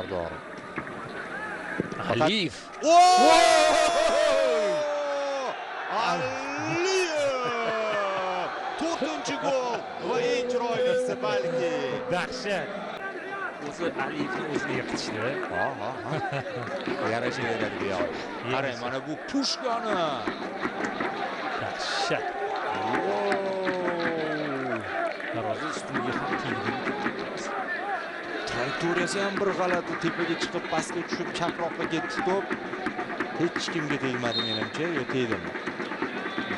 Sardor. Aliyev. Aliyev! 4-gol va eng chiroylisi balki. Dahshat. O'zi Aliyevni o'zini yiqitishdi. Ha, ha, ha. Yarasha beradi bu yoq. Qarang, mana bu pushkani. Dahshat. Darvoza ustiga ham tegdi. Trayektoriyasi ham bir g'alati, tepaga chiqib, pastga tushib, chaproqqa ketdi to'p. Hech kimga tegmadi menimcha, yo tegdimi?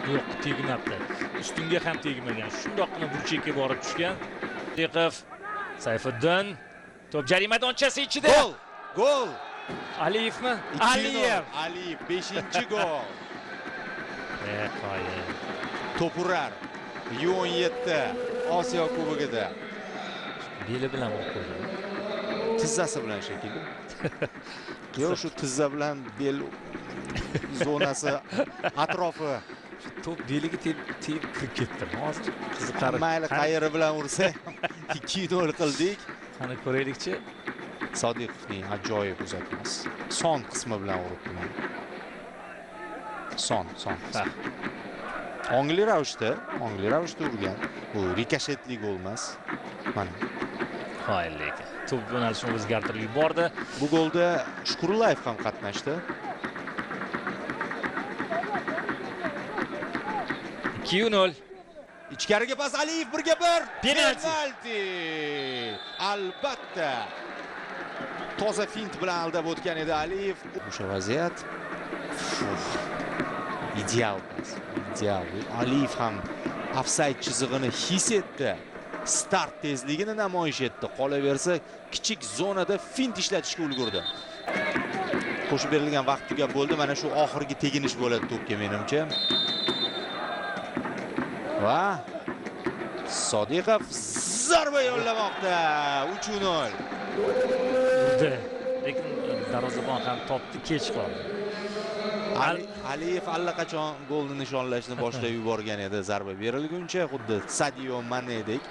Yo'q, tegmabdi. Ustunga ham tegmagan. Shundoqqina burchakka borib tushgan. Sodiqov, Sayfiddin to'p jarima maydonchasi ichida. Gol! Gol! Aliyevmi? Aliyev. Aliyev 5-gol. Qoyil. To'p urar. U17 Osiyo Kubogida. Beli bilan urib qo'ydi. Tizzasi bilan shekilli. Yo'q, shu tizza bilan bel zonasi atrofi. To'p beliga tegib kirib ketdi. Hozir qiziqarli. Mayli, qayeri bilan ursa 2-0 qildik. Qani ko'raylikchi. Sodiqovning ajoyib uzatmasi. Son qismi bilan uribdi mana. Son qismi. Ongli ravishda urgan. Bu rikoshetli gol emas. Mana. Qoyil lekin. To'p yo'nalishini o'zgartirib yubordi. Bu golda Shukurullayev ham qatnashdi. 2-0. Ichkariga pas, Aliyev 1-1. Penalti. Albatta. Toza fint bilan aldab o'tgan edi Aliyev. O'sha vaziyat. Ideal pas. Ideal. Aliyev ham ofsayd chizig'ini his etdi. Start tezligini namoyish etdi. Qolaversa kichik zonada fint ishlatishga ulgurdi. Qo'shib berilgan vaqt tugab bo'ldi. Mana shu oxirgi teginish bo'ladi to'pga menimcha. Va Sodiqov zarba yo'llamoqda. 3-0. Urdi. Lekin darvozabon ham topdi, kech qoldi. Aliyev allaqachon golni nishonlashni boshlab yuborgan edi zarba berilguncha, xuddi Sadio Manedek.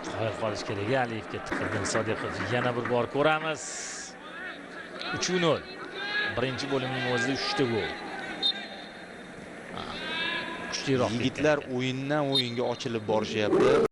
Qoyil qolish kerak Aliyevga. Tiqildi Sodiqov. Yana bir bor ko'ramiz. 3-0. Birinchi bo'limning o'zida 3 ta gol. Kuchliroq. Yigitlar o'yindan o'yinga ochilib borishyapti.